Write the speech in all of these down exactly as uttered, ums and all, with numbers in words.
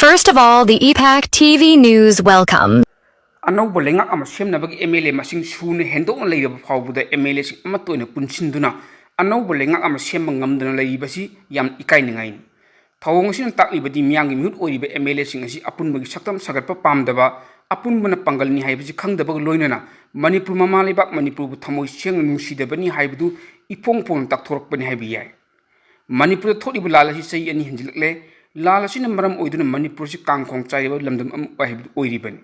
First of all, the E PAC T V News welcome. ꯑꯅꯧꯕ ꯂꯩꯉꯥꯛ ꯑꯃ ꯁꯦꯝꯅꯕꯒꯤ M L A ꯃꯁꯤꯡ ꯁꯨꯅ ꯍꯦꯟꯗꯣꯛꯅ ꯂꯩꯔꯕ ꯐꯥꯎꯕꯗ ꯑꯦꯝ ꯑꯦꯜ ꯑꯦꯁꯤꯡ ꯑꯃꯠꯇ ꯑꯣꯏꯅ ꯄꯨꯟꯁꯤꯟꯗꯨꯅ ꯑꯅꯧꯕ ꯂꯩꯉꯥꯛ ꯑꯃ ꯁꯦꯝꯕ ꯉꯝꯗꯅ ꯂꯩꯔꯤꯕꯁꯤ ꯌꯥꯝ ꯏꯀꯥꯏꯅꯤꯡꯉꯥꯏꯅꯤ꯫ ꯊꯧꯑꯣꯡ ꯑꯁꯤꯅ ꯇꯥꯛꯂꯤꯕꯗꯤ ꯃꯤꯌꯥꯝꯒꯤ ꯃꯤꯍꯨꯠ ꯑꯣꯏꯔꯤꯕ ꯑꯦꯝ ꯑꯦꯜ ꯑꯦꯁꯤꯡ ꯑꯁꯤ ꯑꯄꯨꯟꯕꯒꯤ ꯁꯛꯇꯝ ꯁꯥꯒꯠꯄ ꯄꯥꯝꯗꯕ, ꯑꯄꯨꯟꯕꯅ ꯄꯥꯡꯒꯜꯅꯤ ꯍꯥꯏꯕꯁꯤ ꯈꯪꯗꯕꯒ ꯂꯣꯏꯅꯅ ꯃꯅꯤꯄꯨꯔ, ꯃꯃꯥ ꯂꯩꯕꯥꯛ ꯃꯅꯤꯄꯨꯔꯕꯨ ꯊꯃꯣꯏ ꯁꯦꯡꯅ ꯅꯨꯡꯁꯤꯗꯕꯅꯤ ꯍꯥꯏꯕꯗꯨ ꯏꯐꯣꯡ ꯐꯣꯡꯅ ꯇꯥꯛꯊꯣꯔꯛꯄꯅꯤ ꯍꯥꯏꯕ ꯌꯥꯏ꯫ ꯃꯅꯤꯄꯨꯔꯗ ꯊꯣꯛꯂꯤꯕ ꯂꯥꯜ ꯑꯁꯤ ꯆꯍꯤ ꯑꯅꯤ ꯍꯦꯟꯖꯤꯜꯂꯛꯂꯦ꯫ ꯂꯥꯜ ꯑꯁꯤꯅ ꯃꯔꯝ ꯑꯣꯏꯗꯨꯅ ꯃꯅꯤꯄꯨꯔ ꯑꯁꯤ ꯀꯥꯡꯈꯣꯡ ꯆꯥꯏꯔꯕ ꯂꯝꯗꯝ ꯑꯃ ꯑꯣꯏ ꯍꯥꯏꯕꯗꯨ ꯑꯣꯏꯔꯤꯕꯅꯤ꯫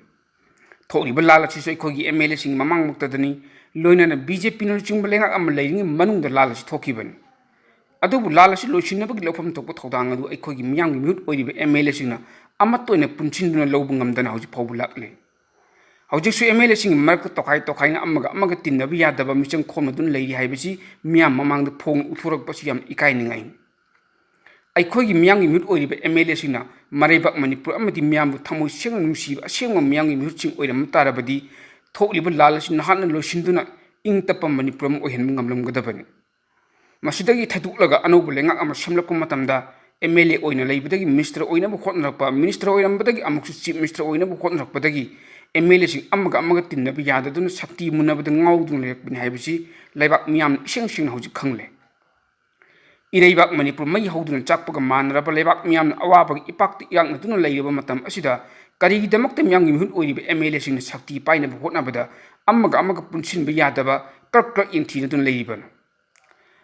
ꯊꯣꯛꯂꯤꯕ ꯂꯥꯜ ꯑꯁꯤꯁꯨ ꯑꯩꯈꯣꯏꯒꯤ ꯑꯦꯝ ꯑꯦꯜ ꯑꯦꯁꯤꯡ ꯃꯃꯥꯡꯃꯛꯇꯗꯅꯤ, ꯂꯣꯏꯅꯅ ꯕꯤ ꯖꯦ ꯄꯤꯅ ꯂꯨꯆꯤꯡꯕ ꯂꯩꯉꯥꯛ ꯑꯃ ꯂꯩꯔꯤꯉꯩ ꯃꯅꯨꯡꯗ ꯂꯥꯜ ꯑꯁꯤ ꯊꯣꯛꯈꯤꯕꯅꯤ꯫ ꯑꯗꯨꯕꯨ ꯂꯥꯜ ꯑꯁꯤ ꯂꯣꯏꯁꯤꯟꯅꯕꯒꯤ ꯂꯧꯐꯝ ꯊꯣꯛꯄ ꯊꯧꯗꯥꯡ ꯑꯗꯨ ꯑꯩꯈꯣꯏꯒꯤ ꯃꯤꯌꯥꯝꯒꯤ ꯃꯤꯍꯨꯠ ꯑꯣꯏꯔꯤꯕ ꯑꯦꯝ ꯑꯦꯜ ꯑꯦꯁꯤꯡꯅ ꯑꯃꯠꯇ ꯑꯣꯏꯅ ꯄꯨꯟꯁꯤꯟꯗꯨꯅ ꯂꯧꯕ ꯉꯝꯗꯅ ꯍꯧꯖꯤꯛ ꯐꯥꯎꯕ ꯂꯥꯛꯂꯤ꯫ ꯍꯧꯖꯤꯛꯁꯨ ꯑꯦꯝ ꯑꯦꯜ ꯑꯦꯁꯤꯡꯒꯤ ꯃꯔꯛꯇ ꯇꯣꯈꯥꯏ ꯇꯣꯈꯥꯏꯅ ꯑꯃꯒ ꯑꯃꯒ ꯇꯤꯟꯅꯕ ꯌꯥꯗꯕ ꯃꯤꯆꯪ ꯈꯣꯝꯅꯗꯨꯅ ꯂꯩꯔꯤ ꯍꯥꯏꯕꯁꯤ ꯃꯤꯌꯥꯝ ꯃꯃꯥꯡꯗ ꯐꯣꯡꯅ ꯎꯠꯊꯣꯔꯛꯄꯁꯤ ꯌꯥꯝ ꯏꯀꯥꯏꯅꯤꯡꯉꯥꯏꯅꯤ꯫ ꯑꯩꯈꯣꯏꯒꯤ ꯃꯤꯌꯥꯝꯒꯤ ꯃꯤꯍꯨꯠ ꯑꯣꯏꯔꯤꯕ ꯑꯦꯝ ꯑꯦꯜ ꯑꯦꯁꯤꯡꯅ ꯃꯔꯩꯕꯥꯛ ꯃꯅꯤꯄꯨꯔ ꯑꯃꯗꯤ ꯃꯤꯌꯥꯝꯕꯨ ꯊꯃꯣꯏ ꯁꯦꯡꯅ ꯅꯨꯡꯁꯤꯕ ꯑꯁꯦꯡꯕ ꯃꯤꯌꯥꯝꯒꯤ ꯃꯤꯍꯨꯠꯁꯤꯡ ꯑꯣꯏꯔꯝꯕ ꯇꯥꯔꯕꯗꯤ ꯊꯣꯛꯂꯤꯕ ꯂꯥꯜ ꯑꯁꯤ ꯅꯍꯥꯛꯅ ꯂꯣꯏꯁꯤꯟꯗꯨꯅ ꯏꯪ ꯇꯞꯄ ꯃꯅꯤꯄꯨꯔ ꯑꯃ ꯑꯣꯏꯍꯟꯕ ꯉꯝꯂꯝꯒꯗꯕꯅꯤ꯫ ꯃꯁꯤꯗꯒꯤ ꯊꯩꯗꯣꯛꯂꯒ ꯑꯅꯧꯕ ꯂꯩꯉꯥꯛ ꯑꯃ ꯁꯦꯝꯂꯛꯄ ꯃꯇꯝꯗ ꯑꯦꯝ ꯑꯦꯜ ꯑꯦ ꯑꯣꯏꯅ ꯂꯩꯕꯗꯒꯤ ꯃꯤꯅꯤꯁꯇꯔ ꯑꯣꯏꯅꯕ ꯍꯣꯠꯅꯔꯛꯄ, ꯃꯤꯅꯤꯁꯇꯔ ꯑꯣꯏꯔꯝꯕꯗꯒꯤ ꯑꯃꯨꯛꯁꯨ ꯆꯤꯐ ꯃꯤꯅꯤꯁꯇꯔ ꯑꯣꯏꯅꯕ ꯍꯣꯠꯅꯔꯛꯄꯗꯒꯤ ꯑꯦꯝ ꯑꯦꯜ ꯑꯦꯁꯤꯡ ꯑꯃꯒ ꯑꯃꯒ ꯇꯤꯟꯅꯕ ꯌꯥꯗꯗꯨꯅ ꯁꯛꯇꯤ ꯃꯨꯟꯅꯕꯗ ꯉꯥꯎꯗꯨꯅ ꯂꯩꯔꯛꯄꯅꯤ ꯍꯥꯏꯕꯁꯤ ꯂꯩꯕꯥꯛ ꯃꯤꯌꯥꯝꯅ ꯏꯁꯦꯡ ꯁꯦꯡꯅ ꯍꯧꯖꯤꯛ ꯈꯪꯂꯦ꯫ ꯏꯔꯩꯕꯥꯛ ꯃꯅꯤꯄꯨꯔ ꯃꯩ ꯍꯧꯗꯨꯅ ꯆꯥꯛꯄꯒ ꯃꯥꯟꯅꯔꯕ ꯂꯩꯕꯥꯛ ꯃꯤꯌꯥꯝꯅ ꯑꯋꯥꯕꯒꯤ ꯏꯄꯥꯛꯇ ꯏꯔꯥꯛꯅꯗꯨꯅ ꯂꯩꯔꯕ ꯃꯇꯝ ꯑꯁꯤꯗ ꯀꯔꯤꯒꯤꯗꯃꯛꯇ ꯃꯤꯌꯥꯝꯒꯤ ꯃꯤꯍꯨꯠ ꯑꯣꯏꯔꯤꯕ ꯑꯦꯝ ꯑꯦꯜ ꯑꯦꯁꯤꯡꯅ ꯁꯛꯇꯤ ꯄꯥꯏꯅꯕ ꯍꯣꯠꯅꯕꯗ ꯑꯃꯒ ꯑꯃꯒ ꯄꯨꯟꯁꯤꯟꯕ ꯌꯥꯗꯕ ꯀ꯭ꯔꯛ ꯀ꯭ꯔꯛ ꯌꯦꯡꯊꯤꯅꯗꯨꯅ ꯂꯩꯔꯤꯕꯅꯣ?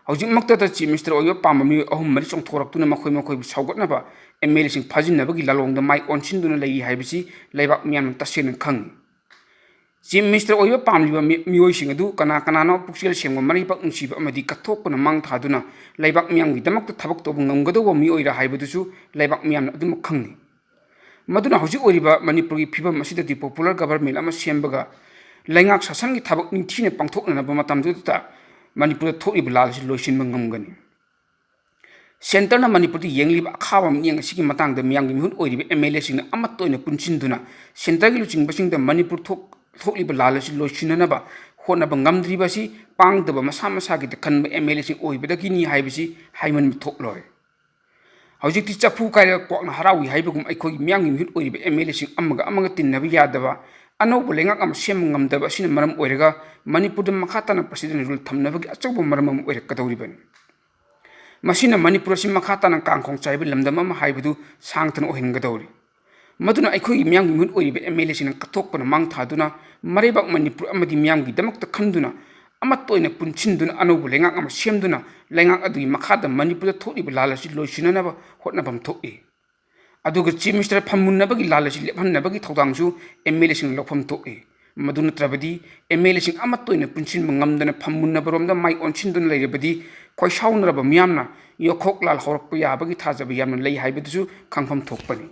ꯍꯧꯖꯤꯛꯃꯛꯇꯗ ꯆꯤꯐ ꯃꯤꯅꯤꯁꯇꯔ ꯑꯣꯏꯕ ꯄꯥꯝꯕ ꯃꯤꯑꯣꯏ ꯑꯍꯨꯝ ꯃꯔꯤ ꯆꯣꯡꯊꯣꯔꯛꯇꯨꯅ ꯃꯈꯣꯏ ꯃꯈꯣꯏꯕꯨ ꯁꯧꯒꯠꯅꯕ ꯑꯦꯝ ꯑꯦꯜ ꯑꯦꯁꯤꯡ ꯐꯥꯖꯤꯟꯅꯕꯒꯤ ꯂꯥꯂꯣꯡꯗ ꯃꯥꯏ ꯑꯣꯟꯁꯤꯟꯗꯨꯅ ꯂꯩꯔꯤ ꯍꯥꯏꯕꯁꯤ ꯂꯩꯕꯥꯛ ꯃꯤꯌꯥꯝꯅ ꯇꯁꯦꯡꯅ ꯈꯪꯏ꯫ ꯆꯤꯐ ꯃꯤꯅꯤꯁꯇꯔ ꯑꯣꯏꯕ ꯄꯥꯝꯂꯤꯕ ꯃꯤ-, ꯃꯤꯑꯣꯏꯁꯤꯡ ꯑꯗꯨ ꯀꯅꯥ ꯀꯅꯥꯅꯣ ꯄꯨꯛꯆꯦꯜ ꯁꯦꯡꯕ, ꯃꯔꯩꯕꯥꯛ ꯅꯨꯡꯁꯤꯕ ꯑꯃꯗꯤ ꯀꯠꯊꯣꯛꯄꯅ ꯃꯥꯡ ꯊꯥꯗꯨꯅ ꯂꯩꯕꯥꯛ ꯃꯤꯌꯥꯝꯒꯤꯗꯃꯛꯇ ꯊꯕꯛ ꯇꯧꯕ ꯉꯝꯒꯗꯧꯕ ꯃꯤꯑꯣꯏꯔꯥ ꯍꯥꯏꯕꯗꯨꯁꯨ ꯂꯩꯕꯥꯛ ꯃꯤꯌꯥꯝꯅ ꯑꯗꯨꯃꯛ ꯈꯪꯏ꯫ ꯃꯗꯨꯅ ꯍꯧꯖꯤꯛ ꯑꯣꯏꯔꯤꯕ ꯃꯅꯤꯄꯨꯔꯒꯤ ꯐꯤꯕꯝ ꯑꯁꯤꯗꯗꯤ ꯄꯣꯄꯨꯂꯔ ꯒꯚꯔꯟꯃꯦꯟ ꯑꯃ ꯁꯦꯝꯕꯒ ꯂꯩꯉꯥꯛ ꯁꯥꯁꯟꯒꯤ ꯊꯕꯛ ꯅꯤꯡꯊꯤꯅ ꯄꯥꯡꯊꯣꯛꯅꯅꯕ ꯃꯇꯝꯗꯨꯗ ꯃꯅꯤꯄꯨꯔꯗ ꯊꯣꯛꯂꯤꯕ ꯂꯥꯜ ꯑꯁꯤ ꯂꯣꯏꯁꯤꯟꯕ ꯉꯝꯒꯅꯤ꯫ ꯁꯦꯟꯇꯔꯅ ꯃꯅꯤꯄꯨꯔꯗ ꯌꯦꯡꯂꯤꯕ ꯑꯈꯥꯕ ꯃꯤꯠꯌꯦꯡ ꯑꯁꯤꯒꯤ ꯃꯇꯥꯡꯗ ꯃꯤꯌꯥꯝꯒꯤ ꯃꯤꯍꯨꯠ ꯑꯣꯏꯔꯤꯕ ꯑꯦꯝ ꯑꯦꯜ ꯑꯦꯁꯤꯡꯅ ꯑꯃꯠꯇ ꯑꯣꯏꯅ ꯄꯨꯟꯁꯤꯟꯗꯨꯅ ꯁꯦꯟꯇꯔꯒꯤ ꯂꯨꯆꯤꯡꯕꯁꯤꯡꯗ ꯃꯅꯤꯄꯨꯔ ꯊꯣꯛ-, ꯊꯣꯛꯂꯤꯕ ꯂꯥꯜ ꯑꯁꯤ ꯂꯣꯏꯁꯤꯟꯅꯅꯕ ꯍꯣꯠꯅꯕ ꯉꯝꯗ꯭ꯔꯤꯕ ꯑꯁꯤ ꯄꯥꯡꯗꯕ ꯃꯁꯥ ꯃꯁꯥꯒꯤꯗ ꯈꯟꯕ ꯑꯦꯝ ꯑꯦꯜ ꯑꯦꯁꯤꯡ ꯑꯣꯏꯕꯗꯒꯤꯅꯤ ꯍꯥꯏꯕꯁꯤ ꯍꯥꯏꯃꯟꯕ ꯊꯣꯛꯂꯣꯏ꯫ ꯍꯧꯖꯤꯛꯇꯤ ꯆꯐꯨ ꯀꯥꯏꯔꯒ ꯀ꯭ꯋꯥꯛꯅ ꯍꯔꯥꯎꯏ ꯍꯥꯏꯕꯒꯨꯝ ꯑꯩꯈꯣꯏꯒꯤ ꯃꯤꯌꯥꯝꯒꯤ ꯃꯤꯍꯨꯠ ꯑꯣꯏꯔꯤꯕ ꯑꯦꯝ ꯑꯦꯜ ꯑꯦꯁꯤꯡ ꯑꯃꯒ ꯑꯃꯒ ꯇꯤꯟꯅꯕ ꯌꯥꯗꯕ, ꯑꯅꯧꯕ ꯂꯩꯉꯥꯛ ꯑꯃ ꯁꯦꯝꯕ ꯉꯝꯗꯕ ꯑꯁꯤꯅ ꯃꯔꯝ ꯑꯣꯏꯔꯒ ꯃꯅꯤꯄꯨꯔꯗ ꯃꯈꯥ ꯇꯥꯅ ꯄ꯭ꯔꯁꯤꯗꯦꯟ ꯔꯨꯜ ꯊꯝꯅꯕꯒꯤ ꯑꯆꯧꯕ ꯃꯔꯝ ꯑꯃ ꯑꯣꯏꯔꯛꯀꯗꯧꯔꯤꯕꯅꯤ꯫ ꯃꯁꯤꯅ ꯃꯅꯤꯄꯨꯔ ꯑꯁꯤ ꯃꯈꯥ ꯇꯥꯅ ꯀꯥꯡꯈꯣꯡ ꯆꯥꯏꯕ ꯂꯝꯗꯝ ꯑꯃ ꯍꯥꯏꯕꯗꯨ ꯁꯥꯡꯊꯅ ꯑꯣꯏꯍꯟꯒꯗꯧꯔꯤ꯫ ꯃꯗꯨꯅ ꯑꯩꯈꯣꯏꯒꯤ ꯃꯤꯌꯥꯝꯒꯤ ꯃꯤꯍꯨꯠ ꯑꯣꯏꯔꯤꯕ ꯑꯦꯝ ꯑꯦꯜ ꯑꯦꯁꯤꯡꯅ ꯀꯠꯊꯣꯛꯄꯅ ꯃꯥꯡ ꯊꯥꯗꯨꯅ ꯃꯔꯩꯕꯥꯛ ꯃꯅꯤꯄꯨꯔ ꯑꯃꯗꯤ ꯃꯤꯌꯥꯝꯒꯤꯗꯃꯛꯇ ꯈꯟꯗꯨꯅ ꯑꯃꯠꯇ ꯑꯣꯏꯅ ꯄꯨꯟꯁꯤꯟꯗꯨꯅ ꯑꯅꯧꯕ ꯂꯩꯉꯥꯛ ꯑꯃ ꯁꯦꯝꯗꯨꯅ ꯂꯩꯉꯥꯛ ꯑꯗꯨꯒꯤ ꯃꯈꯥꯗ ꯃꯅꯤꯄꯨꯔꯗ ꯊꯣꯛꯂꯤꯕ ꯂꯥꯜ ꯑꯁꯤ ꯂꯣꯏꯁꯤꯟꯅꯅꯕ ꯍꯣꯠꯅꯐꯝ ꯊꯣꯛꯏ꯫ ꯑꯗꯨꯒ ꯆꯤꯐ ꯃꯤꯅꯤꯁꯇꯔ ꯐꯝꯃꯨꯟꯅꯕꯒꯤ ꯂꯥꯜ ꯑꯁꯤ ꯂꯦꯞꯍꯟꯅꯕꯒꯤ ꯊꯧꯗꯥꯡꯁꯨ ꯑꯦꯝ ꯑꯦꯜ ꯑꯦꯁꯤꯡꯅ ꯂꯧꯐꯝ ꯊꯣꯛꯏ꯫ ꯃꯗꯨ ꯅꯠꯇ꯭ꯔꯕꯗꯤ ꯑꯦꯝ ꯑꯦꯜ ꯑꯦꯁꯤꯡ ꯑꯃꯠꯇ ꯑꯣꯏꯅ ꯄꯨꯟꯁꯤꯟꯕ ꯉꯝꯗꯅ ꯐꯝꯃꯨꯟꯅꯕꯔꯣꯝꯗ ꯃꯥꯏ ꯑꯣꯟꯁꯤꯟꯗꯨꯅ ꯂꯩꯔꯕꯗꯤ ꯈꯣꯏꯁꯥꯎꯅꯔꯕ ꯃꯤꯌꯥꯝꯅ ꯌꯣꯛꯈꯣꯛ ꯂꯥꯜ ꯍꯧꯔꯛꯄ ꯌꯥꯕꯒꯤ ꯊꯥꯖꯕ ꯌꯥꯝꯅ ꯂꯩ ꯍꯥꯏꯕꯗꯨꯁꯨ ꯈꯪꯐꯝ ꯊꯣꯛꯄꯅꯤ꯫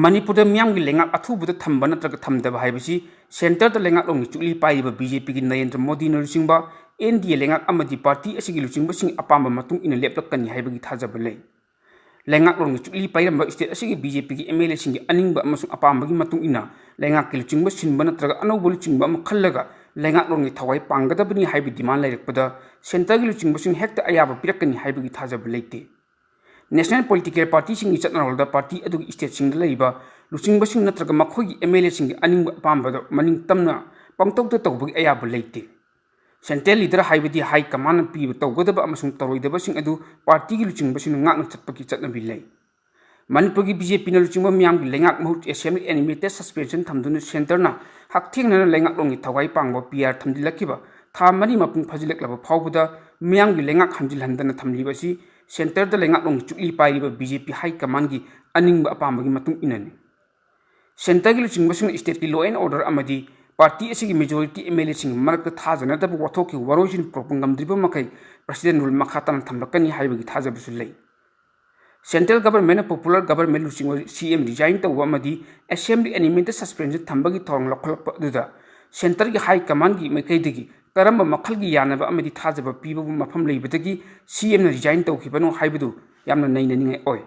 ꯃꯅꯤꯄꯨꯔꯗ ꯃꯤꯌꯥꯝꯒꯤ ꯂꯩꯉꯥꯛ ꯑꯊꯨꯕꯗ ꯊꯝꯕ ꯅꯠꯇ꯭ꯔꯒ ꯊꯝꯗꯕ ꯍꯥꯏꯕꯁꯤ ꯁꯦꯟꯇꯔꯗ ꯂꯩꯉꯥꯛꯂꯣꯟꯒꯤ ꯆꯨꯛꯂꯤ ꯄꯥꯏꯔꯤꯕ ꯕꯤ ꯖꯦ ꯄꯤꯒꯤ ꯅꯔꯦꯟꯗ꯭ꯔ ꯃꯣꯗꯤꯅ ꯂꯨꯆꯤꯡꯕ ꯑꯦꯟ ꯗꯤ ꯑꯦ ꯂꯩꯉꯥꯛ ꯑꯃꯗꯤ ꯄꯥꯔꯇꯤ ꯑꯁꯤꯒꯤ ꯂꯨꯆꯤꯡꯕꯁꯤꯡꯒꯤ ꯑꯄꯥꯝꯕ ꯃꯇꯨꯡ ꯏꯟꯅ ꯂꯦꯞꯂꯛꯀꯅꯤ ꯍꯥꯏꯕꯒꯤ ꯊꯥꯖꯕ ꯂꯩ꯫ ꯂꯩꯉꯥꯛꯂꯣꯟꯒꯤ ꯆꯨꯛꯂꯤ ꯄꯥꯏꯔꯝꯕ ꯁ꯭ꯇꯦꯠ ꯑꯁꯤꯒꯤ ꯕꯤ ꯖꯦ ꯄꯤꯒꯤ ꯑꯦꯝ ꯑꯦꯜ ꯑꯦꯁꯤꯡꯒꯤ ꯑꯅꯤꯡꯕ ꯑꯃꯁꯨꯡ ꯑꯄꯥꯝꯕꯒꯤ ꯃꯇꯨꯡ ꯏꯟꯅ ꯂꯩꯉꯥꯛꯀꯤ ꯂꯨꯆꯤꯡꯕ ꯁꯤꯟꯕ ꯅꯠꯇ꯭ꯔꯒ ꯑꯅꯧꯕ ꯂꯨꯆꯤꯡꯕ ꯑꯃ ꯈꯜꯂꯒ ꯂꯩꯉꯥꯛꯂꯣꯟꯒꯤ ꯊꯋꯥꯏ ꯄꯥꯡꯒꯗꯕꯅꯤ ꯍꯥꯏꯕꯒꯤ ꯗꯤꯃꯥꯟ ꯂꯩꯔꯛꯄꯗ ꯁꯦꯟꯇꯔꯒꯤ ꯂꯨꯆꯤꯡꯕꯁꯤꯡꯅ ꯍꯦꯛꯇ ꯑꯌꯥꯕ ꯄꯤꯔꯛꯀꯅꯤ ꯍꯥꯏꯕꯒꯤ ꯊꯥꯖꯕ ꯂꯩꯇꯦ꯫ ꯅꯦꯁꯅꯦꯜ ꯄꯣꯂꯤꯇꯤꯀꯦꯜ ꯄꯥꯔꯇꯤꯁꯤꯡꯒꯤ ꯆꯠꯅꯔꯣꯜꯗ ꯄꯥꯔꯇꯤ ꯑꯗꯨꯒꯤ ꯁ꯭ꯇꯦꯠꯁꯤꯡꯗ ꯂꯩꯔꯤꯕ ꯂꯨꯆꯤꯡꯕꯁꯤꯡ ꯅꯠꯇ꯭ꯔꯒ ꯃꯈꯣꯏꯒꯤ ꯑꯦꯝ ꯑꯦꯜ ꯑꯦꯁꯤꯡꯒꯤ ꯑꯅꯤꯡꯕ ꯑꯄꯥꯝꯕꯗ ꯃꯅꯤꯡ ꯇꯝꯅ ꯄꯪꯇꯧꯗ ꯇꯧꯕꯒꯤ ꯑꯌꯥꯕ ꯂꯩꯇꯦ꯫ ꯁꯦꯟꯇ꯭ꯔꯦꯜ ꯂꯤꯗꯔ ꯍꯥꯏꯕꯗꯤ ꯍꯥꯏ ꯀꯃꯥꯟꯅ ꯄꯤꯕ ꯇꯧꯒꯗꯕ ꯑꯃꯁꯨꯡ ꯇꯧꯔꯣꯏꯗꯕꯁꯤꯡ ꯑꯗꯨ ꯄꯥꯔꯇꯤꯒꯤ ꯂꯨꯆꯤꯡꯕꯁꯤꯡꯅ ꯉꯥꯛꯅ ꯆꯠꯄꯒꯤ ꯆꯠꯅꯕꯤ ꯂꯩ꯫ ꯃꯅꯤꯄꯨꯔꯒꯤ ꯕꯤ ꯖꯦ ꯄꯤꯅ ꯂꯨꯆꯤꯡꯕ ꯃꯤꯌꯥꯝꯒꯤ ꯂꯩꯉꯥꯛ ꯃꯍꯨꯠ ꯑꯦꯁꯦꯝꯕ꯭ꯂꯤ ꯑꯦꯅꯤꯃꯦꯇꯦꯗ ꯁꯁꯄꯦꯟꯁꯟ ꯊꯝꯗꯨꯅ ꯁꯦꯟꯇꯔꯅ ꯍꯛꯊꯦꯡꯅꯅ ꯂꯩꯉꯥꯛꯂꯣꯟꯒꯤ ꯊꯋꯥꯏ ꯄꯥꯡꯕ ꯄꯤ ꯑꯥꯔ ꯊꯝꯖꯤꯜꯂꯛꯈꯤꯕ ꯊꯥ ꯃꯔꯤ ꯃꯄꯨꯡ ꯐꯥꯖꯤꯜꯂꯛꯂꯕ ꯐꯥꯎꯕꯗ ꯃꯤꯌꯥꯝꯒꯤ ꯂꯩꯉꯥꯛ ꯍꯟꯖꯤꯜꯍꯟꯗꯅ ꯊꯝꯂꯤꯕ ꯑꯁꯤ ꯁꯦꯟꯇꯔꯗ ꯂꯩꯉꯥꯛꯂꯣꯟꯒꯤ ꯆꯨꯛꯂꯤ ꯄꯥꯏꯔꯤꯕ ꯕꯤ ꯖꯦ ꯄꯤ ꯍꯥꯏ ꯀꯃꯥꯟꯒꯤ ꯑꯅꯤꯡꯕ ꯑꯄꯥꯝꯕꯒꯤ ꯃꯇꯨꯡ ꯏꯟꯅꯅꯤ꯫ ꯁꯦꯟꯇꯔꯒꯤ ꯂꯨꯆꯤꯡꯕꯁꯤꯡꯅ ꯁ꯭ꯇꯦꯠꯀꯤ law and order ꯑꯃꯗꯤ ꯄꯥꯔꯇꯤ ꯑꯁꯤꯒꯤ ꯃꯦꯖꯣꯔꯤꯇꯤ ꯑꯦꯝ ꯑꯦꯜ ꯑꯦꯁꯤꯡꯒꯤ ꯃꯔꯛꯇ ꯊꯥꯖꯅꯗꯕ ꯋꯥꯊꯣꯛꯀꯤ ꯋꯥꯔꯣꯏꯁꯤꯟ ꯄꯨꯔꯛꯄ ꯉꯝꯗ꯭ꯔꯤꯕ ꯃꯈꯩ ꯄ꯭ꯔꯁꯤꯗꯦꯟ ꯔꯨꯜ ꯃꯈꯥ ꯇꯥꯅ ꯊꯝꯂꯛꯀꯅꯤ ꯍꯥꯏꯕꯒꯤ ꯊꯥꯖꯕꯁꯨ ꯂꯩ꯫ ꯁꯦꯟꯇ꯭ꯔꯦꯜ ꯒꯚꯔꯟꯃꯦꯟꯅ ꯄꯣꯄꯨꯂꯔ ꯒꯚꯔꯟꯃꯦꯟ ꯂꯨꯆꯤꯡꯕ ꯁꯤ ꯑꯦꯝ ꯔꯤꯖꯥꯏꯟ ꯇꯧꯕ ꯑꯃꯗꯤ ꯑꯦꯁꯦꯝꯕ꯭ꯂꯤ ꯑꯦꯅꯤꯃꯦꯇꯦꯗ ꯁꯁꯄꯦꯟꯁꯟ ꯊꯝꯕꯒꯤ ꯊꯧꯔꯥꯡ ꯂꯧꯈꯠꯂꯛꯄ ꯑꯗꯨꯗ ꯁꯦꯟꯇꯔꯒꯤ ꯍꯥꯏ ꯀꯃꯥꯟꯒꯤ ꯃꯥꯏꯀꯩꯗꯒꯤ ꯀꯔꯝꯕ ꯃꯈꯜꯒꯤ ꯌꯥꯅꯕ ꯑꯃꯗꯤ ꯊꯥꯖꯕ ꯄꯤꯕꯕꯨ ꯃꯐꯝ ꯂꯩꯕꯗꯒꯤ ꯁꯤ ꯑꯦꯝꯅ ꯔꯤꯖꯥꯏꯟ ꯇꯧꯈꯤꯕꯅꯣ ꯍꯥꯏꯕꯗꯨ ꯌꯥꯝꯅ ꯅꯩꯅꯅꯤꯡꯉꯥꯏ ꯑꯣꯏ꯫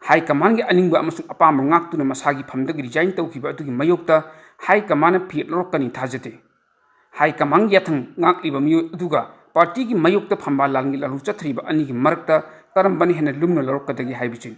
ꯍꯥꯏ ꯀꯃꯥꯟꯒꯤ ꯑꯅꯤꯡꯕ ꯑꯃꯁꯨꯡ ꯑꯄꯥꯝꯕ ꯉꯥꯛꯇꯨꯅ ꯃꯁꯥꯒꯤ ꯐꯝꯗꯒꯤ ꯔꯤꯖꯥꯏꯟ ꯇꯧꯈꯤꯕ ꯑꯗꯨꯒꯤ ꯃꯥꯌꯣꯛꯇ ꯍꯥꯏ ꯀꯃꯥꯟꯅ ꯐꯤꯔꯦꯞ ꯂꯧꯔꯛꯀꯅꯤ ꯊꯥꯖꯗꯦ꯫ ꯍꯥꯏ ꯀꯃꯥꯟꯒꯤ ꯌꯥꯊꯪ ꯉꯥꯛꯂꯤꯕ ꯃꯤꯑꯣꯏ ꯑꯗꯨꯒ ꯄꯥꯔꯇꯤꯒꯤ ꯃꯥꯌꯣꯛꯇ ꯐꯝꯕꯥꯜ ꯂꯥꯟꯒꯤ ꯂꯥꯜꯂꯨ ꯆꯠꯊꯔꯤꯕ ꯑꯅꯤꯒꯤ ꯃꯔꯛꯇ ꯀꯔꯝꯕꯅ ꯍꯦꯟꯅ ꯂꯨꯝꯅ ꯂꯧꯔꯛꯀꯗꯒꯦ ꯍꯥꯏꯕꯁꯤꯅꯤ꯫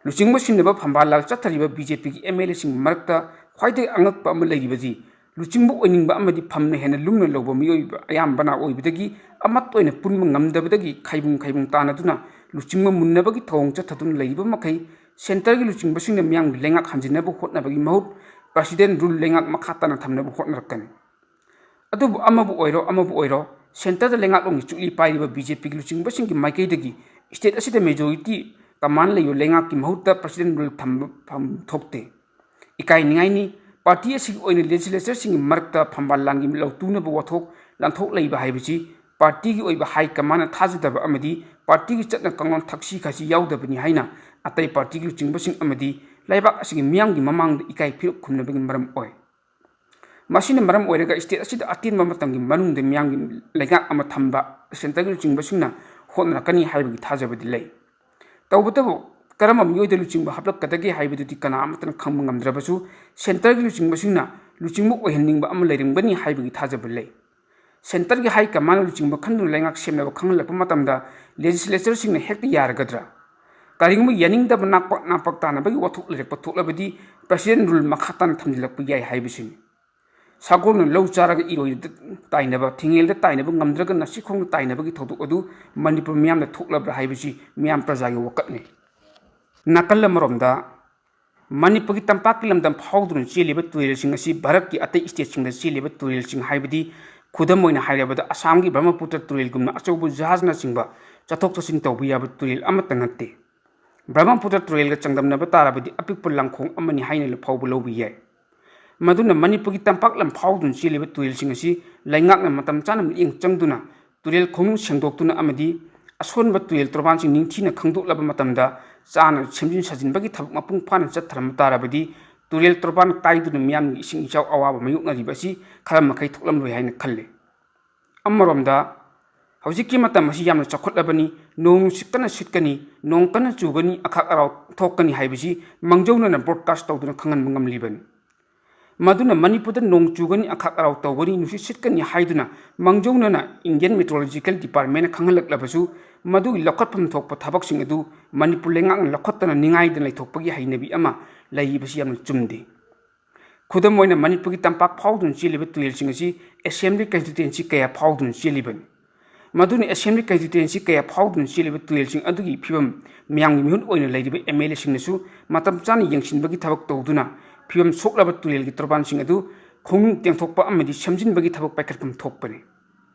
ꯂꯨꯆꯤꯡꯕ ꯁꯤꯟꯅꯕ ꯐꯝꯕꯥꯜ ꯂꯥꯜ ꯆꯠꯊꯔꯤꯕ ꯕꯤ ꯖꯦ ꯄꯤꯒꯤ ꯑꯦꯝ ꯑꯦꯜ ꯑꯦꯁꯤꯡꯒꯤ ꯃꯔꯛꯇ ꯈ꯭ꯋꯥꯏꯗꯒꯤ ꯑꯉꯛꯄ ꯑꯃ ꯂꯩꯔꯤꯕꯗꯤ, ꯂꯨꯆꯤꯡꯕ ꯑꯣꯏꯅꯤꯡꯕ ꯑꯃꯗꯤ ꯐꯝꯅ ꯍꯦꯟꯅ ꯂꯨꯝꯅ ꯂꯧꯕ ꯃꯤꯑꯣꯏꯕ ꯑꯌꯥꯝꯕꯅ ꯑꯣꯏꯕꯗꯒꯤ, ꯑꯃꯠꯇ ꯑꯣꯏꯅ ꯄꯨꯟꯕ ꯉꯝꯗꯕꯗꯒꯤ ꯈꯥꯏꯕꯨꯡ ꯈꯥꯏꯕꯨꯡ ꯇꯥꯅꯗꯨꯅ ꯂꯨꯆꯤꯡꯕ ꯃꯨꯟꯅꯕꯒꯤ ꯊꯧꯑꯣꯡ ꯆꯠꯊꯗꯨꯅ ꯂꯩꯔꯤꯕ ꯃꯈꯩ, ꯁꯦꯟꯇꯔꯒꯤ ꯂꯨꯆꯤꯡꯕꯁꯤꯡꯅ ꯃꯤꯌꯥꯝꯒꯤ ꯂꯩꯉꯥꯛ ꯍꯟꯖꯤꯟꯅꯕ ꯍꯣꯠꯅꯕꯒꯤ ꯃꯍꯨꯠ, ꯄ꯭ꯔꯁꯤꯗꯦꯟ ꯔꯨꯜ ꯂꯩꯉꯥꯛ ꯃꯈꯥ ꯇꯥꯅ ꯊꯝꯅꯕ ꯍꯣꯠꯅꯔꯛꯀꯅꯤ꯫ ꯑꯗꯨꯕꯨ ꯑꯃꯕꯨ ꯑꯣꯏꯔꯣ, ꯑꯃꯕꯨ ꯑꯣꯏꯔꯣ, ꯁꯦꯟꯇꯔꯗ ꯂꯩꯉꯥꯛꯂꯣꯟꯒꯤ ꯆꯨꯛꯂꯤ ꯄꯥꯏꯔꯤꯕ ꯕꯤ ꯖꯦ ꯄꯤꯒꯤ ꯂꯨꯆꯤꯡꯕꯁꯤꯡꯒꯤ ꯃꯥꯏꯀꯩꯗꯒꯤ ꯁ꯭ꯇꯦꯠ ꯑꯁꯤꯗ ꯃꯦꯖꯣꯔꯤꯇꯤ ꯀꯃꯥꯟ ꯂꯩꯕ ꯂꯩꯉꯥꯛꯀꯤ ꯃꯍꯨꯠꯇ ꯄ꯭ꯔꯁꯤꯗꯦꯟ ꯔꯨꯜ ꯊꯝꯕ ꯐꯝ ꯊꯣꯛꯇꯦ꯫ ꯏꯀꯥꯏꯅꯤꯡꯉꯥꯏꯅꯤ, ꯄꯥꯔꯇꯤ ꯑꯁꯤꯒꯤ ꯑꯣꯏꯅ ꯂꯦꯖꯤꯁꯂꯦꯆꯔꯁꯤꯡꯒꯤ ꯃꯔꯛꯇ ꯐꯝꯕꯥꯜ ꯂꯥꯟꯒꯤ ꯂꯧꯇꯨꯅꯕ ꯋꯥꯊꯣꯛ ꯂꯥꯟꯊꯣꯛ ꯂꯩꯕ ꯍꯥꯏꯕꯁꯤ ꯄꯥꯔꯇꯤꯒꯤ ꯑꯣꯏꯕ ꯍꯥꯏ ꯀꯃꯥꯟꯅ ꯊꯥꯖꯗꯕ ꯑꯃꯗꯤ ꯄꯥꯔꯇꯤꯒꯤ ꯆꯠꯅ ꯀꯥꯡꯂꯣꯟ ꯊꯛꯁꯤ ꯈꯥꯁꯤ ꯌꯥꯎꯗꯕꯅꯤ ꯍꯥꯏꯅ ꯑꯇꯩ ꯄꯥꯔꯇꯤꯒꯤ ꯂꯨꯆꯤꯡꯕꯁꯤꯡ ꯑꯃꯗꯤ ꯂꯩꯕꯥꯛ ꯑꯁꯤꯒꯤ ꯃꯤꯌꯥꯝꯒꯤ ꯃꯃꯥꯡꯗ ꯏꯀꯥꯏ ꯐꯤꯔꯨꯛ ꯈꯨꯝꯅꯕꯒꯤ ꯃꯔꯝ ꯑꯣꯏ꯫ ꯃꯁꯤꯅ ꯃꯔꯝ ꯑꯣꯏꯔꯒ ꯁ꯭ꯇꯦꯠ ꯑꯁꯤꯗ ꯑꯇꯦꯟꯕ ꯃꯇꯝꯒꯤ ꯃꯅꯨꯡꯗ ꯃꯤꯌꯥꯝꯒꯤ ꯂꯩꯉꯥꯛ ꯑꯃ ꯊꯝꯕ ꯁꯦꯟꯇꯔꯒꯤ ꯂꯨꯆꯤꯡꯕꯁꯤꯡꯅ ꯍꯣꯠꯅꯔꯛꯀꯅꯤ ꯍꯥꯏꯕꯒꯤ ꯊꯥꯖꯕꯗꯤ ꯂꯩ꯫ ꯇꯧꯕꯇꯕꯨ ꯀꯔꯝꯕ ꯃꯤꯑꯣꯏꯗ ꯂꯨꯆꯤꯡꯕ ꯍꯥꯞꯂꯛꯀꯗꯒꯦ ꯍꯥꯏꯕꯗꯨꯗꯤ ꯀꯅꯥ ꯑꯃꯠꯇꯅ ꯈꯪꯕ ꯉꯝꯗ꯭ꯔꯕꯁꯨ, ꯁꯦꯟꯇꯔꯒꯤ ꯂꯨꯆꯤꯡꯕꯁꯤꯡꯅ ꯂꯨꯆꯤꯡꯕ ꯑꯣꯏꯍꯟꯅꯤꯡꯕ ꯑꯃ ꯂꯩꯔꯝꯒꯅꯤ ꯍꯥꯏꯕꯒꯤ ꯊꯥꯖꯕ ꯂꯩ꯫ ꯁꯦꯟꯇꯔꯒꯤ ꯍꯥꯏ ꯀꯃꯥꯟꯅ ꯂꯨꯆꯤꯡꯕ ꯈꯟꯗꯨꯅ ꯂꯩꯉꯥꯛ ꯁꯦꯝꯅꯕ ꯈꯪꯍꯜꯂꯛꯄ ꯃꯇꯝꯗ ꯂꯦꯖꯤꯁꯂꯦꯆꯔꯁꯤꯡꯅ ꯍꯦꯛꯇ ꯌꯥꯔꯒꯗ꯭ꯔꯥ? ꯀꯔꯤꯒꯨꯝꯕ ꯌꯥꯅꯤꯡꯗꯕ ꯅꯥꯛꯄ ꯅꯥꯄꯛ ꯇꯥꯅꯕꯒꯤ ꯋꯥꯊꯣꯛ ꯂꯩꯔꯛꯄ ꯊꯣꯛꯂꯕꯗꯤ ꯄ꯭ꯔꯁꯤꯗꯦꯟ ꯔꯨꯜ ꯃꯈꯥ ꯇꯥꯅ ꯊꯝꯖꯤꯜꯂꯛꯄ ꯌꯥꯏ ꯍꯥꯏꯕꯁꯤꯅꯤ꯫ ꯁꯥꯒꯣꯜꯅ ꯂꯧ ꯆꯥꯔꯒ ꯏꯔꯣꯏꯗ ꯇꯥꯏꯅꯕ, ꯊꯤꯡꯉꯦꯜꯗ ꯇꯥꯏꯅꯕ ꯉꯝꯗ꯭ꯔꯒꯅ ꯁꯤꯈꯣꯡꯗ ꯇꯥꯏꯅꯕꯒꯤ ꯊꯧꯗꯣꯛ ꯑꯗꯨ ꯃꯅꯤꯄꯨꯔ ꯃꯤꯌꯥꯝꯗ ꯊꯣꯛꯂꯕ꯭ꯔꯥ ꯍꯥꯏꯕꯁꯤ ꯃꯤꯌꯥꯝ ꯄ꯭ꯔꯖꯥꯒꯤ ꯋꯥꯀꯠꯅꯤ꯫ ꯅꯥꯀꯜ ꯑꯃꯔꯣꯝꯗ, ꯃꯅꯤꯄꯨꯔꯒꯤ ꯇꯝꯄꯥꯛꯀꯤ ꯂꯝꯗꯝ ꯐꯥꯎꯗꯨꯅ ꯆꯦꯜꯂꯤꯕ ꯇꯨꯔꯦꯜꯁꯤꯡ ꯑꯁꯤ ꯚꯥꯔꯠꯀꯤ ꯑꯇꯩ ꯁ꯭ꯇꯦꯠꯁꯤꯡꯗ ꯆꯦꯜꯂꯤꯕ ꯇꯨꯔꯦꯜꯁꯤꯡ, ꯍꯥꯏꯕꯗꯤ ꯈꯨꯗꯝ ꯑꯣꯏꯅ ꯍꯥꯏꯔꯕꯗ ꯑꯁꯥꯝꯒꯤ ꯕ꯭ꯔꯍ꯭ꯃꯄꯨꯇ꯭ꯔ ꯇꯨꯔꯦꯜꯒꯨꯝꯅ ꯑꯆꯧꯕ ꯖꯍꯥꯖꯅꯆꯤꯡꯕ ꯆꯠꯊꯣꯛ ꯆꯠꯁꯤꯟ ꯇꯧꯕ ꯌꯥꯕ ꯇꯨꯔꯦꯜ ꯑꯃꯠꯇ ꯅꯠꯇꯦ꯫ ꯕ꯭ꯔꯍ꯭ꯃꯄꯨꯇ꯭ꯔ ꯇꯨꯔꯦꯜꯒ ꯆꯥꯡꯗꯝꯅꯕ ꯇꯥꯔꯕꯗꯤ ꯑꯄꯤꯛꯄ ꯂꯥꯡꯈꯣꯡ ꯑꯃꯅꯤ ꯍꯥꯏꯅ ꯐꯥꯎꯕ ꯂꯧꯕ ꯌꯥꯏ꯫ ꯃꯗꯨꯅ ꯃꯅꯤꯄꯨꯔꯒꯤ ꯇꯝꯄꯥꯛ ꯂꯝ ꯐꯥꯎꯗꯨꯅ ꯆꯦꯜꯂꯤꯕ ꯇꯨꯔꯦꯜꯁꯤꯡ ꯑꯁꯤ ꯂꯩꯉꯥꯛꯅ ꯃꯇꯝ ꯆꯥꯅ ꯃꯤꯠꯌꯦꯡ ꯆꯪꯗꯨꯅ ꯇꯨꯔꯦꯜ ꯈꯣꯡꯅꯨꯡ ꯁꯦꯡꯗꯣꯛꯇꯨꯅ ꯑꯃꯗꯤ ꯑꯁꯣꯟꯕ ꯇꯨꯔꯦꯜ ꯇꯣꯔꯕꯥꯟꯁꯤꯡ ꯅꯤꯡꯊꯤꯅ ꯈꯪꯗꯣꯛꯂꯕ ꯃꯇꯝꯗ ꯆꯥꯅ ꯁꯦꯝꯖꯤꯟ ꯁꯥꯖꯤꯟꯕꯒꯤ ꯊꯕꯛ ꯃꯄꯨꯡ ꯐꯥꯅ ꯆꯠꯊꯔꯝꯕ ꯇꯥꯔꯕꯗꯤ ꯇꯨꯔꯦꯜ ꯇꯣꯔꯕꯥꯟ ꯀꯥꯏꯗꯨꯅ ꯃꯤꯌꯥꯝꯒꯤ ꯏꯁꯤꯡ ꯏꯆꯥꯎ ꯑꯋꯥꯕ ꯃꯥꯌꯣꯛꯅꯔꯤꯕ ꯑꯁꯤ ꯈꯔ ꯃꯈꯩ ꯊꯣꯛꯂꯝꯂꯣꯏ ꯍꯥꯏꯅ ꯈꯜꯂꯤ꯫ ꯑꯃꯔꯣꯝꯗ, ꯍꯧꯖꯤꯛꯀꯤ ꯃꯇꯝ ꯑꯁꯤ ꯌꯥꯝꯅ ꯆꯥꯎꯈꯠꯂꯕꯅꯤ, ꯅꯣꯡ ꯅꯨꯡꯁꯤꯠ ꯀꯟꯅ ꯁꯤꯠꯀꯅꯤ, ꯅꯣꯡ ꯀꯟꯅ ꯆꯨꯒꯅꯤ, ꯑꯈꯥꯛ ꯑꯔꯥꯎ ꯊꯣꯛꯀꯅꯤ ꯍꯥꯏꯕꯁꯤ ꯃꯥꯡꯖꯧꯅꯅ ꯕ꯭ꯔꯣꯗꯀꯥꯁ ꯇꯧꯗꯨꯅ ꯈꯪꯍꯟꯕ ꯉꯝꯂꯤꯕꯅꯤ꯫ ꯃꯗꯨꯅ ꯃꯅꯤꯄꯨꯔꯗ ꯅꯣꯡ ꯆꯨꯒꯅꯤ, ꯑꯈꯥꯛ ꯑꯔꯥꯎ ꯇꯧꯒꯅꯤ, ꯅꯨꯡꯁꯤꯠ ꯁꯤꯠꯀꯅꯤ ꯍꯥꯏꯗꯨꯅ ꯃꯥꯡꯖꯧꯅꯅ Indian Meteorological Departmentꯅ ꯈꯪꯍꯜꯂꯛꯂꯕꯁꯨ, ꯃꯗꯨꯒꯤ ꯂꯧꯈꯠꯐꯝ ꯊꯣꯛꯄ ꯊꯕꯛꯁꯤꯡ ꯑꯗꯨ ꯃꯅꯤꯄꯨꯔ ꯂꯩꯉꯥꯛꯅ ꯂꯧꯈꯠꯇꯅ ꯅꯤꯡꯉꯥꯏꯗꯅ ꯂꯩꯊꯣꯛꯄꯒꯤ ꯍꯩꯅꯕꯤ ꯑꯃ ꯂꯩꯔꯤꯕꯁꯤ ꯌꯥꯝꯅ ꯆꯨꯝꯗꯦ꯫ ꯈꯨꯗꯝ ꯑꯣꯏꯅ, ꯃꯅꯤꯄꯨꯔꯒꯤ ꯇꯝꯄꯥꯛ ꯐꯥꯎꯗꯨꯅ ꯆꯦꯜꯂꯤꯕ ꯇꯨꯔꯦꯜꯁꯤꯡ ꯑꯁꯤ Assembly Constituency ꯀꯌꯥ ꯐꯥꯎꯗꯨꯅ ꯆꯦꯜꯂꯤꯕꯅꯤ꯫ ꯃꯗꯨꯅ Assembly Constituency ꯀꯌꯥ ꯐꯥꯎꯗꯨꯅ ꯆꯦꯜꯂꯤꯕ ꯇꯨꯔꯦꯜꯁꯤꯡ ꯑꯗꯨꯒꯤ ꯐꯤꯕꯝ ꯃꯤꯌꯥꯝꯒꯤ ꯃꯤꯍꯨꯠ ꯑꯣꯏꯅ ꯂꯩꯔꯤꯕ MLAꯁꯤꯡꯅꯁꯨ ꯃꯇꯝ ꯆꯥꯅ ꯌꯦꯡꯁꯤꯟꯕꯒꯤ ꯊꯕꯛ ꯇꯧꯗꯨꯅ, ꯐꯤꯕꯝ ꯁꯣꯛꯂꯕ ꯇꯨꯔꯦꯜꯒꯤ ꯇꯣꯔꯕꯥꯟꯁꯤꯡ ꯑꯗꯨ ꯈꯣꯡꯅꯨꯡ ꯇꯦꯡꯊꯣꯛꯄ ꯑꯃꯗꯤ ꯁꯦꯝꯖꯤꯟꯕꯒꯤ ꯊꯕꯛ ꯄꯥꯏꯈꯠꯐꯝ ꯊꯣꯛꯄꯅꯤ꯫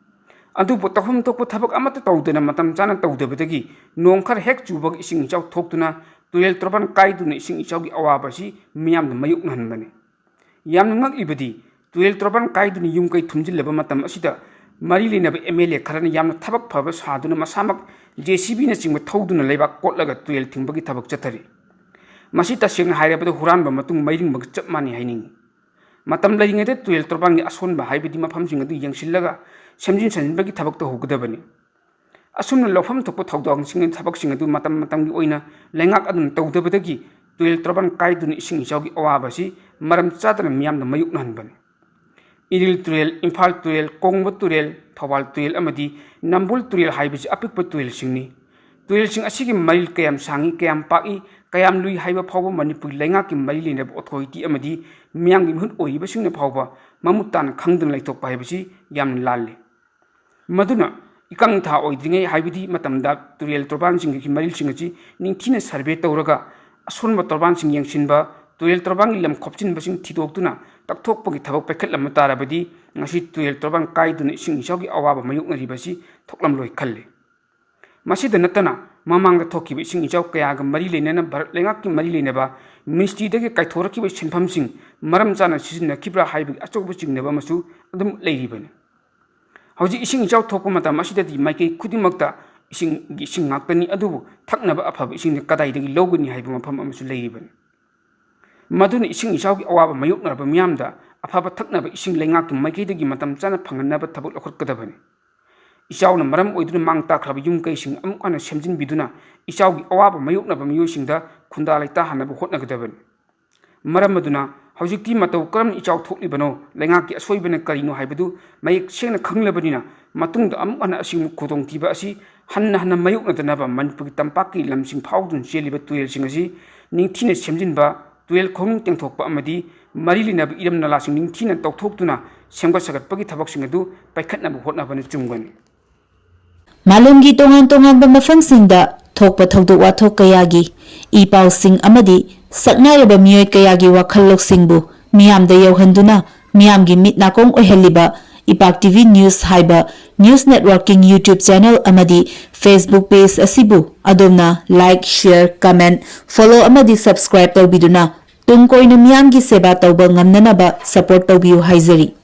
ꯑꯗꯨꯕꯨ ꯇꯧꯐꯝ ꯊꯣꯛꯄ ꯊꯕꯛ ꯑꯃꯠꯇ ꯇꯧꯗꯅ, ꯃꯇꯝ ꯆꯥꯅ ꯇꯧꯗꯕꯗꯒꯤ ꯅꯣꯡ ꯈꯔ ꯍꯦꯛ ꯆꯨꯕꯒ ꯏꯁꯤꯡ ꯏꯆꯥꯎ ꯊꯣꯛꯇꯨꯅ ꯇꯨꯔꯦꯜ ꯇꯣꯔꯕꯥꯟ ꯀꯥꯏꯗꯨꯅ ꯏꯁꯤꯡ ꯏꯆꯥꯎꯒꯤ ꯑꯋꯥꯕ ꯑꯁꯤ ꯃꯤꯌꯥꯝꯅ ꯃꯥꯌꯣꯛꯅꯍꯟꯕꯅꯤ꯫ ꯌꯥꯝꯅ ꯉꯛꯂꯤꯕꯗꯤ, ꯇꯨꯔꯦꯜ ꯇꯣꯔꯕꯥꯟ ꯀꯥꯏꯗꯨꯅ ꯌꯨꯝ ꯀꯩ ꯊꯨꯝꯖꯤꯜꯂꯕ ꯃꯇꯝ ꯑꯁꯤꯗ ꯃꯔꯤ ꯂꯩꯅꯕ MLA ꯈꯔꯅ ꯌꯥꯝꯅ ꯊꯕꯛ ꯐꯕ ꯁꯥꯗꯨꯅ ꯃꯁꯥꯃꯛ JCBꯅꯆꯤꯡꯕ ꯊꯧꯗꯨꯅ ꯂꯩꯕꯥꯛ ꯀꯣꯠꯂꯒ ꯇꯨꯔꯦꯜ ꯊꯤꯡꯕꯒꯤ ꯊꯕꯛ ꯆꯠꯊꯔꯤ꯫ ꯃꯁꯤ ꯇꯁꯦꯡꯅ ꯍꯥꯏꯔꯕꯗ ꯍꯨꯔꯥꯟꯕ ꯃꯇꯨꯡ ꯃꯩꯔꯤꯡꯕꯒ ꯆꯞ ꯃꯥꯟꯅꯩ ꯍꯥꯏꯅꯤꯡꯏ꯫ ꯃꯇꯝ ꯂꯩꯔꯤꯉꯩꯗ ꯇꯨꯔꯦꯜ ꯇꯣꯔꯕꯥꯟꯒꯤ ꯑꯁꯣꯟꯕ ꯍꯥꯏꯕꯗꯤ ꯃꯐꯝꯁꯤꯡ ꯑꯗꯨ ꯌꯦꯡꯁꯤꯜꯂꯒ ꯁꯦꯝꯖꯤꯟ ꯁꯥꯖꯤꯟꯕꯒꯤ ꯊꯕꯛ ꯇꯧꯍꯧꯒꯗꯕꯅꯤ꯫ ꯑꯁꯨꯝꯅ ꯂꯧꯐꯝ ꯊꯣꯛꯄ ꯊꯧꯗꯥꯡꯁꯤꯡ, ꯊꯕꯛꯁꯤꯡ ꯑꯗꯨ ꯃꯇꯝ ꯃꯇꯝꯒꯤ ꯑꯣꯏꯅ ꯂꯩꯉꯥꯛ ꯑꯗꯨꯅ ꯇꯧꯗꯕꯗꯒꯤ ꯇꯨꯔꯦꯜ ꯇꯣꯔꯕꯥꯟ ꯀꯥꯏꯗꯨꯅ ꯏꯁꯤꯡ ꯏꯆꯥꯎꯒꯤ ꯑꯋꯥꯕ ꯑꯁꯤ ꯃꯔꯝ ꯆꯥꯗꯅ ꯃꯤꯌꯥꯝꯗ ꯃꯥꯌꯣꯛꯅꯍꯟꯕꯅꯤ꯫ ꯏꯔꯤꯜ ꯇꯨꯔꯦꯜ, ꯏꯝꯐꯥꯜ ꯇꯨꯔꯦꯜ, ꯀꯣꯡꯕ ꯇꯨꯔꯦꯜ, ꯊꯧꯕꯥꯜ ꯇꯨꯔꯦꯜ ꯑꯃꯗꯤ ꯅꯝꯕꯨꯜ ꯇꯨꯔꯦꯜ ꯍꯥꯏꯕꯁꯤ ꯑꯄꯤꯛꯄ ꯇꯨꯔꯦꯜꯁꯤꯡꯅꯤ꯫ ꯇꯨꯔꯦꯜꯁꯤꯡ ꯑꯁꯤꯒꯤ ꯃꯔꯤꯜ ꯀꯌꯥꯝ ꯁꯥꯡꯏ, ꯀꯌꯥꯝ ꯄꯥꯛꯏ, ꯀꯌꯥꯝ ꯂꯨꯏ ꯍꯥꯏꯕ ꯐꯥꯎꯕ ꯃꯅꯤꯄꯨꯔꯒꯤ ꯂꯩꯉꯥꯛꯀꯤ ꯃꯔꯤ ꯂꯩꯅꯕ authority ꯑꯃꯗꯤ ꯃꯤꯌꯥꯝꯒꯤ ꯃꯤꯍꯨꯠ ꯑꯣꯏꯔꯤꯕꯁꯤꯡꯅ ꯐꯥꯎꯕ ꯃꯃꯨꯠ ꯇꯥꯅ ꯈꯪꯗꯅ ꯂꯩꯊꯣꯛꯄ ꯍꯥꯏꯕꯁꯤ ꯌꯥꯝꯅ ꯂꯥꯜꯂꯤ꯫ ꯃꯗꯨꯅ ꯏꯀꯪ ꯊꯥ ꯑꯣꯏꯗ꯭ꯔꯤꯉꯩ ꯍꯥꯏꯕꯗꯤ ꯃꯇꯝꯗ ꯇꯨꯔꯦꯜ ꯇꯣꯔꯕꯥꯟꯁꯤꯡꯒꯤ ꯃꯔꯤꯜꯁꯤꯡ ꯑꯁꯤ ꯅꯤꯡꯊꯤꯅ survey ꯇꯧꯔꯒ ꯑꯁꯣꯟꯕ ꯇꯣꯔꯕꯥꯟꯁꯤꯡ ꯌꯦꯡꯁꯤꯟꯕ, ꯇꯨꯔꯦꯜ ꯇꯣꯔꯕꯥꯟꯒꯤ ꯂꯝ ꯈꯣꯞꯆꯤꯟꯕꯁꯤꯡ ꯊꯤꯗꯣꯛꯇꯨꯅ ꯇꯛꯊꯣꯛꯄꯒꯤ ꯊꯕꯛ ꯄꯥꯏꯈꯠꯂꯝꯕ ꯇꯥꯔꯕꯗꯤ ꯉꯁꯤ ꯇꯨꯔꯦꯜ ꯇꯣꯔꯕꯥꯟ ꯀꯥꯏꯗꯨꯅ ꯏꯁꯤꯡ ꯏꯆꯥꯎꯒꯤ ꯑꯋꯥꯕ ꯃꯥꯌꯣꯛꯅꯔꯤꯕ ꯑꯁꯤ ꯊꯣꯛꯂꯝꯂꯣꯏ ꯈꯜꯂꯤ꯫ ꯃꯁꯤꯗ ꯅꯠꯇꯅ ꯃꯃꯥꯡꯗ ꯊꯣꯛꯈꯤꯕ ꯏꯁꯤꯡ ꯏꯆꯥꯎ ꯀꯌꯥꯒ ꯃꯔꯤ ꯂꯩꯅꯅ ꯚꯥꯔꯠ ꯂꯩꯉꯥꯛꯀꯤ ꯃꯔꯤ ꯂꯩꯅꯕ ministryꯗꯒꯤ ꯀꯥꯏꯊꯣꯔꯛꯈꯤꯕ ꯁꯦꯟꯐꯝꯁꯤꯡ ꯃꯔꯝ ꯆꯥꯅ ꯁꯤꯖꯤꯟꯅꯈꯤꯕ꯭ꯔꯥ ꯍꯥꯏꯕꯒꯤ ꯑꯆꯧꯕ ꯆꯤꯡꯅꯕ ꯑꯃꯁꯨ ꯑꯗꯨꯝ ꯂꯩꯔꯤꯕꯅꯤ꯫ ꯍꯧꯖꯤꯛ ꯏꯁꯤꯡ ꯏꯆꯥꯎ ꯊꯣꯛꯄ ꯃꯇꯝ ꯑꯁꯤꯗꯗꯤ ꯃꯥꯏꯀꯩ ꯈꯨꯗꯤꯡꯃꯛꯇ ꯏꯁꯤꯡꯒꯤ ꯏꯁꯤꯡ ꯉꯥꯛꯇꯅꯤ, ꯑꯗꯨꯕꯨ ꯊꯛꯅꯕ ꯑꯐꯕ ꯏꯁꯤꯡꯗꯤ ꯀꯗꯥꯏꯗꯒꯤ ꯂꯧꯒꯅꯤ ꯍꯥꯏꯕ ꯃꯐꯝ ꯑꯃꯁꯨ ꯂꯩꯔꯤꯕꯅꯤ꯫ ꯃꯗꯨꯅ ꯏꯁꯤꯡ ꯏꯆꯥꯎꯒꯤ ꯑꯋꯥꯕ ꯃꯥꯌꯣꯛꯅꯔꯕ ꯃꯤꯌꯥꯝꯗ ꯑꯐꯕ ꯊꯛꯅꯕ ꯏꯁꯤꯡ ꯂꯩꯉꯥꯛꯀꯤ ꯃꯥꯏꯀꯩꯗꯒꯤ ꯃꯇꯝ ꯆꯥꯅ ꯐꯪꯍꯟꯅꯕ ꯊꯕꯛ ꯂꯧꯈꯠꯀꯗꯕꯅꯤ꯫ ꯏꯆꯥꯎꯅ ꯃꯔꯝ ꯑꯣꯏꯗꯨꯅ ꯃꯥꯡ ꯇꯥꯛꯈ꯭ꯔꯕ ꯌꯨꯝ ꯀꯩꯁꯤꯡ ꯑꯃꯨꯛ ꯍꯟꯅ ꯁꯦꯝꯖꯤꯟꯕꯤꯗꯨꯅ ꯏꯆꯥꯎꯒꯤ ꯑꯋꯥꯕ ꯃꯥꯌꯣꯛꯅꯕ ꯃꯤꯑꯣꯏꯁꯤꯡꯗ ꯈꯨꯟꯗꯥ ꯂꯩꯇꯥꯍꯟꯅꯕ ꯍꯣꯠꯅꯒꯗꯕꯅꯤ꯫ ꯃꯔꯝ ꯑꯗꯨꯅ ꯍꯧꯖꯤꯛꯇꯤ ꯃꯇꯧ ꯀꯔꯝꯅ ꯏꯆꯥꯎ ꯊꯣꯛꯂꯤꯕꯅꯣ, ꯂꯩꯉꯥꯛꯀꯤ ꯑꯁꯣꯏꯕꯅ ꯀꯔꯤꯅꯣ ꯍꯥꯏꯕꯗꯨ ꯃꯌꯦꯛ ꯁꯦꯡꯅ ꯈꯪꯂꯕꯅꯤꯅ, ꯃꯇꯨꯡꯗ ꯑꯃꯨꯛ ꯍꯟꯅ ꯑꯁꯤꯒꯨꯝꯕ ꯈꯨꯗꯣꯡꯊꯤꯕ ꯑꯁꯤ ꯍꯟꯅ ꯍꯟꯅ ꯃꯥꯌꯣꯛꯅꯗꯅꯕ ꯃꯅꯤꯄꯨꯔꯒꯤ ꯇꯝꯄꯥꯛꯀꯤ ꯂꯝꯁꯤꯡ ꯐꯥꯎꯗꯨꯅ ꯆꯦꯜꯂꯤꯕ ꯇꯨꯔꯦꯜꯁꯤꯡ ꯑꯁꯤ ꯅꯤꯡꯊꯤꯅ ꯁꯦꯝꯖꯤꯟꯕ, ꯇꯨꯔꯦꯜ ꯈꯣꯡꯅꯨꯡ ꯇꯦꯡꯊꯣꯛꯄ ꯑꯃꯗꯤ ꯃꯔꯤ ꯂꯩꯅꯕ ꯏꯔꯝ ꯅꯂꯥꯁꯤꯡ ꯅꯤꯡꯊꯤꯅ ꯇꯧꯊꯣꯛꯇꯨꯅ ꯁꯦꯝꯒꯠ ꯁꯥꯒꯠꯄꯒꯤ ꯊꯕꯛꯁꯤꯡ ꯑꯗꯨ ꯄꯥꯏꯈꯠꯅꯕ ꯍꯣꯠꯅꯕꯅ ꯆꯨꯝꯒꯅꯤ꯫ ꯃꯥꯂꯦꯝꯒꯤ ꯇꯣꯉꯥꯟ ꯇꯣꯉꯥꯟꯕ ꯃꯐꯝꯁꯤꯡꯗ ꯊꯣꯛꯄ ꯊꯧꯗꯣꯛ ꯋꯥꯊꯣꯛ ꯀꯌꯥꯒꯤ ꯏ ꯄꯥꯎꯁꯤꯡ ꯑꯃꯗꯤ ꯁꯛꯅꯥꯏꯔꯕ ꯃꯤꯑꯣꯏ ꯀꯌꯥꯒꯤ ꯋꯥꯈꯜ ꯂꯧꯁꯤꯡꯕꯨ ꯃꯤꯌꯥꯝꯗ ꯌꯧꯍꯟꯗꯨꯅ ꯃꯤꯌꯥꯝꯒꯤ ꯃꯤꯠ ꯅꯥꯀꯣꯡ ꯑꯣꯏꯍꯜꯂꯤꯕ ꯏꯄꯥꯛ ꯇꯤ ꯚꯤ News ꯍꯥꯏꯕ news networking YouTube channel ꯑꯃꯗꯤ Facebook page ꯑꯁꯤꯕꯨ ꯑꯗꯣꯝꯅ like, share, comment, follow ꯑꯃꯗꯤ subscribe ꯇꯧꯕꯤꯗꯨꯅ ꯇꯨꯡ ꯀꯣꯏꯅ ꯃꯤꯌꯥꯝꯒꯤ ꯁꯦꯕꯥ ꯇꯧꯕ ꯉꯝꯅꯅꯕ support ꯇꯧꯕꯤꯌꯨ ꯍꯥꯏꯖꯔꯤ꯫